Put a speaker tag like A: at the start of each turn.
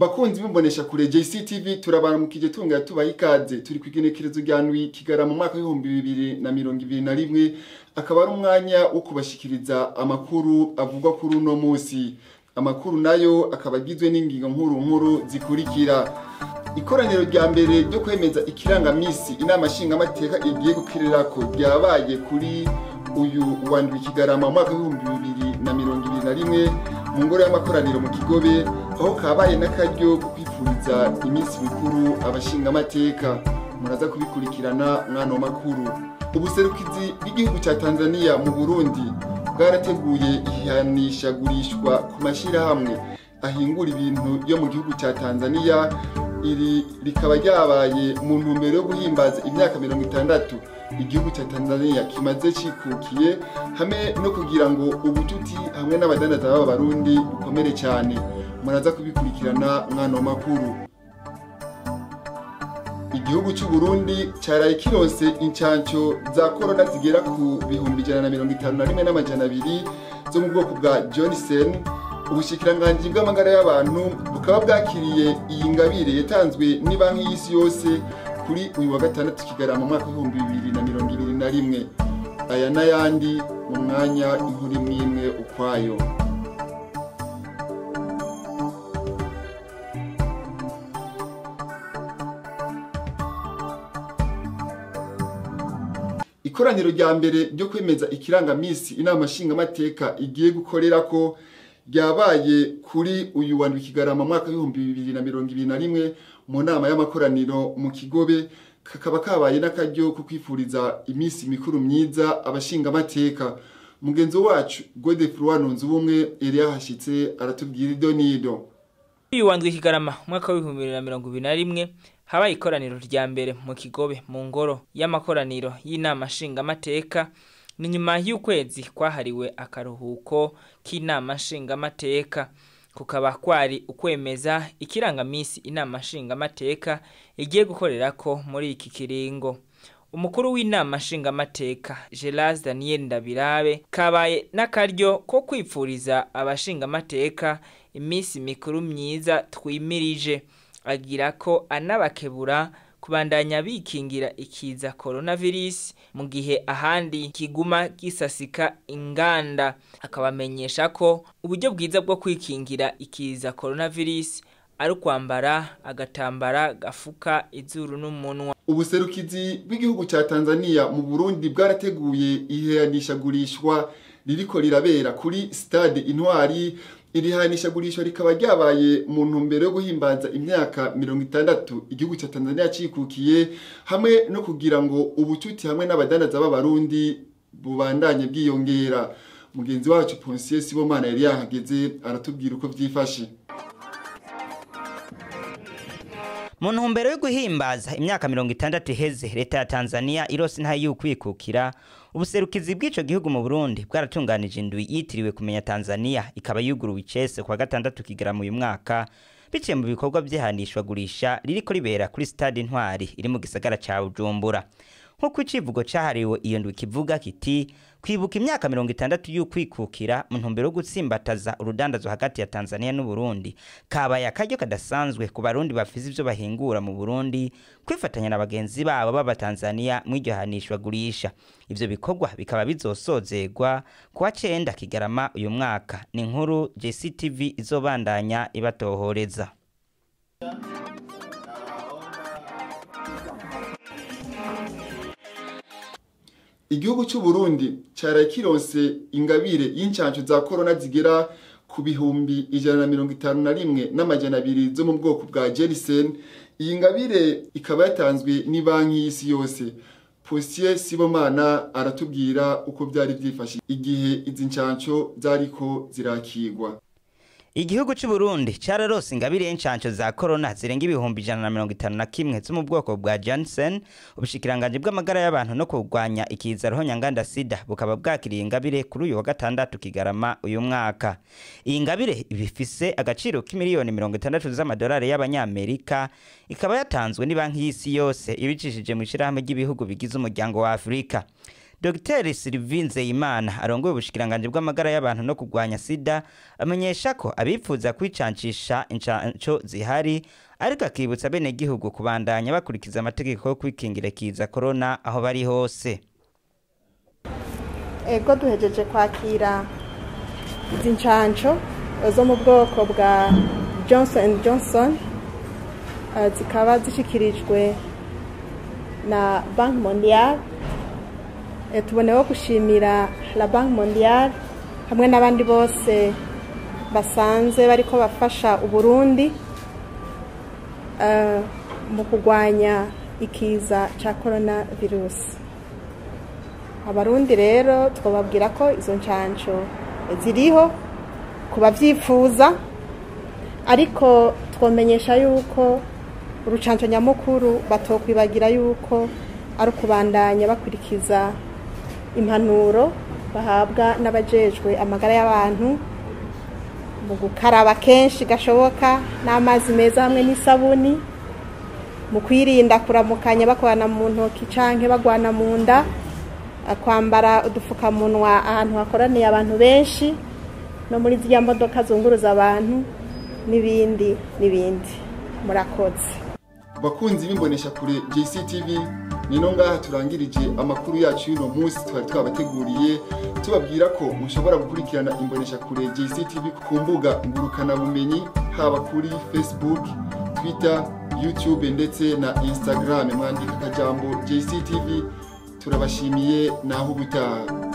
A: Bakunzi bimbonesha kure JCTV, turabaramukije tunga tubaha ikaze. Turi kwigenekerezo rya ndwi Kigarama mu mwaka w'2021, akaba ari umwanya wo kubashikiriza amakuru avugwa kuri uno munsi. Amakuru nayo akaba agizwe n'ingingo nkuru nkuru zikurikira: Ikoraniro rya mbere ryo kwemeza ikirangamisi inama nshingamateka igiye gukorerako ryabaye kuri uyu wa ndwi Kigarama mu mwaka w'2021 mu ngoro y'amakoraniro mu Kigobe, aho kabaye n'akaryo ko kwipfuriza iminsi mikuru abashingamateka. Muraza kubikurikirana mwano makuru. Ubuserukizi bw'igihugu ca Tanzania mu Burundi bwarateguye ihanishagurishwa ku mashirahamwe ahingura ibintu yo mu gihugu ca Tanzania. Iri rikaba ryabaye mu ntumbero yo guhimbaza imyaka 60 igihugu ca Tanzania kimaze cikukiye, hamwe no kugira ngo ubucuti hamwe n'abadandaza b'Abarundi bukomere cyane. Muraza kubikurikirana mwano makuru. Igihugu cy'u Burundi caraye kironse incanco za corona zigera ku 151,200 zo mu bwoko bwa Johnson. Ubushikiranganji bw'amagara y'abantu bukaba bwakiriye iyi ngabire yatanzwe n'ibanki y'isi yose kuri uyu wa gatandatu Kigarama mu mwaka w'2021. Aya n'ayandi mu mwanya, inkuru imwe imwe ukwayo. Ikoraniro rya mbere ryo kwemeza ikirangamisi inama nshingamateka igiye gukorerako ryabaye kuri uyu wa ndwi Kigarama mu mwaka w'2021 mu nama y'amakoraniro mu Kigobe, kakaba kabaye n'akaryo ko kwifuriza iminsi mikuru myiza abashingamateka. Mugenzi wacu Godefroid Nunzubumwe yari yahashitse, aratubwira ido nido.
B: Uyu wa ndwi Kigarama umwaka w'2021 habaye ikoraniro rya mbere mu Kigobe mu ngoro y'amakoraniro y'inama nshingamateka. Ni nyuma y'ukwezi kwahariwe akaruhuko k'inama nshingamateka, kukaba kwari ukwemeza ikirangamisi inama nshingamateka igiye gukorerako muri iki kiringo. Umukuru w'inama nshingamateka Gerard Daniel Ndabirabe, kabaye n'akaryo ko kwipfuriza abashingamateka iminsi mikuru myiza twimirije, agira ko anabakebura kubandanya bikingira ikiza coronavirus mu gihe ahandi kiguma gisasika inganda, akabamenyesha ko uburyo bwiza bwo kwikingira ikiza coronavirus ari kwambara agatambara gafuka izuru n'umunwa.
A: Ubuserukizi bw'igihugu ca Tanzania mu Burundi bwarateguye ihanishagurishwa ririko rirabera kuri stade Intwari. Iri hanishagurishwa rikaba ryabaye mu ntumbero yo guhimbaza imyaka 60 igihugu ca Tanzania cikukiye, hamwe no kugira ngo ubucuti hamwe n'abadandaza b'Abarundi bubandanye bwiyongera. Mugenzi wacu Ponsier Sibomana yari yahageze, aratubwira uko vyifashe.
C: Mu ntumbero yo guhimbaza imyaka 60 iheze leta ya Tanzania irose ntayo y'ukwikukira, ubuserukizi bw'ico gihugu mu Burundi bwaratunganije indwi yitiriwe kumenya Tanzania, ikaba yuguruwe icese kwa gatandatu Kigarama uyu mwaka, biciye mu bikorwa vy'ihanishwagurisha ririko ribera kuri stade Intwari iri mu gisagara ca Bujumbura. Nk'uko icivugo cahariwe iyo ndwi kivuga kiti kwibuka imyaka 60 y'ukwikukira mu ntumbero yo gutsimbataza urudandazo hagati ya Tanzania n'u Burundi, kabaye akaryo kadasanzwe ku Barundi bafise ivyo bahingura mu Burundi kwifatanya na bagenzi babo b'aba Tanzania mw'iryo hanishwagurisha. Ivyo bikorwa bikaba bizosozegwa kuwa 9 Kigarama uyu mwaka. Ni inkuru JCTV izobandanya ibatohoreza.
A: Igihugu cy'u Burundi caraye kironse ingabire y'incanco za corona zigera ku 151,200 zo mu bwoko bwa Janssen. Iyi ngabire ikaba yatanzwe n'ibanki y'isi yose. Posier Sibomana aratubwira uko byari byifashe igihe izi ncanco zariko zirakigwa.
C: Igihugu cy'u Burundi cararose ingabire y'incanco za corona zirenga 151,000 zo mu bwoko bwa Janssen. Ubushikiranganji bw'amagara y'abantu no kurwanya ikiza ruhonyanganda sida bukaba bwakiriye ingabire kuri uyu wa gatandatu Kigarama uyu mwaka. Iyi ngabire ibifise agaciro k'imiliyoni 60 z'amadolari y'abanyamerika, ikaba yatanzwe ni banki y'isi yose ibicishije mu ishirahamwe ry'ibihugu bigize umuryango wa Afrika. Dr Sylvie Nzeyimana arongoye ubushikiranganje bw'amagara y'abantu no kurwanya sida amenyesha ko abifuza kwicancisha incanco zihari, ariko akibutsa abenegihugu kubandanya bakurikiza amategeko yo kwikingira kiza corona aho bari hose.
D: Ego, duhejeje kwakira izi ncanco zo mu bwoko bwa Johnson Johnson, zikaba zishikirijwe na Banque Mondiale. Tuboneyeho gushimira la Banque Mondiale hamwe n'abandi bose basanze bariko bafasha Uburundi mu kurwanya ikiza ca coronavirus. Abarundi rero twababwira ko izo ncanco ziriho kubavyifuza, ariko twomenyesha yuko urucanco nyamukuru batokwibagira yuko ari ukubandanya bakurikiza impanuro bahabwa n'abajejwe amagara y'abantu mu gukaraba kenshi gashoboka n'amazi meza hamwe n'isabuni, mu kwirinda kuramukanya bakorana mu ntoki canke bagwana mu nda, kwambara udufukamunwa ahantu hakoraniye abantu benshi no muri ziriya modoka zunguruza abantu n'ibindi n'ibindi. Murakoze.
A: Bakunzi b'imbonesha kure JCTV, nino ngaha turangirije amakuru yacu y'uno munsi twari twabateguriye, tubabwira ko mushobora gukurikirana imbonesha kure JCTV ku mbuga ngurukana bumenyi, haba kuri Facebook, Twitter, YouTube ndetse na Instagram, mwandika akajambo JCTV. Turabashimiye, naho ubutaha.